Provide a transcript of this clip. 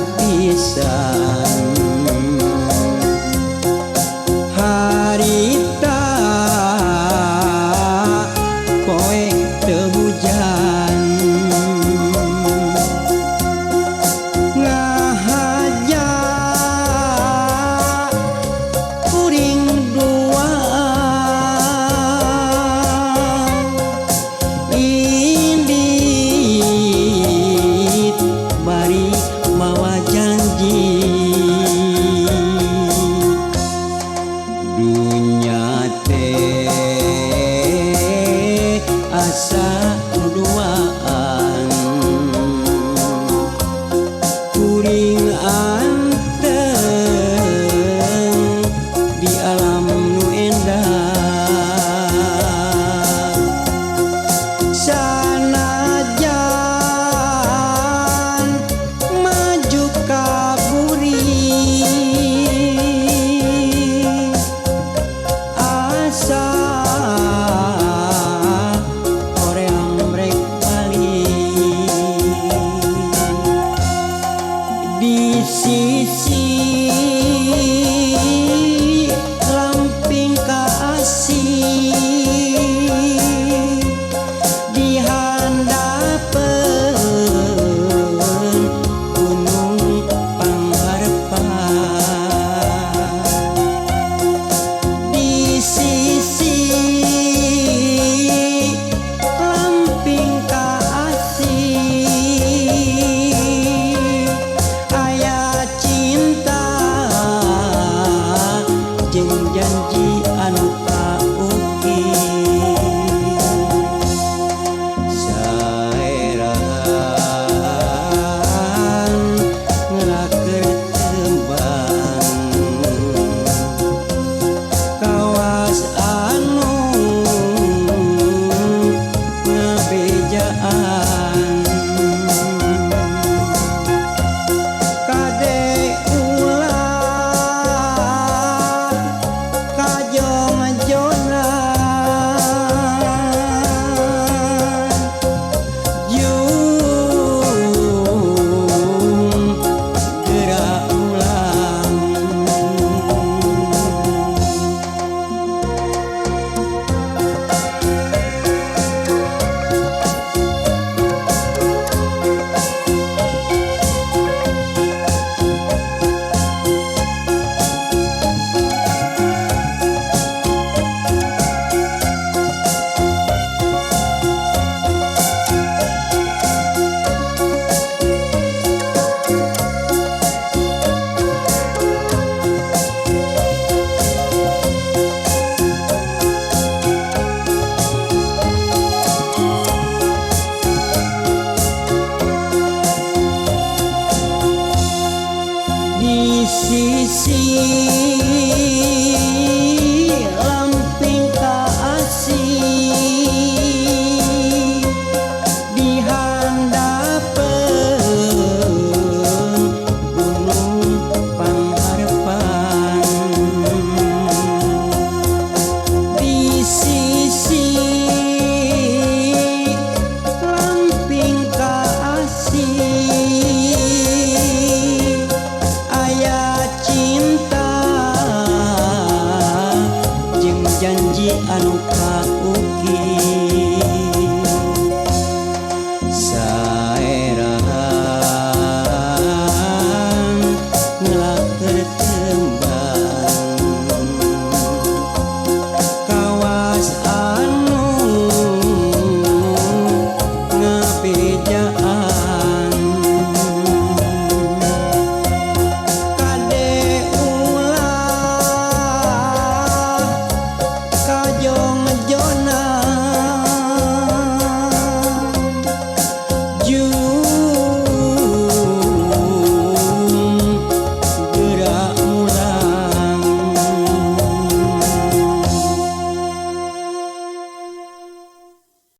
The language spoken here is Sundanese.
Pisan harita poe teu hujan ngahaja kuring dua indit bari mawa janji dunya teh asa nu duaan kuring anteng di alam nu endah sanajan maju ka buri asa hoream rek balik di sisi lamping kasih di handapeun gunung pangharepan di sisi lamping kasih aya cinta jeung janji anu kaukir saeran ngelaker tembang kawas anu ngabejaan kade ulah kajong-jongan jung geura ulang. Di sisi lamping kasih di handapeun gunung pangharepan di sisi lamping kasih aya cinta jeung janji anu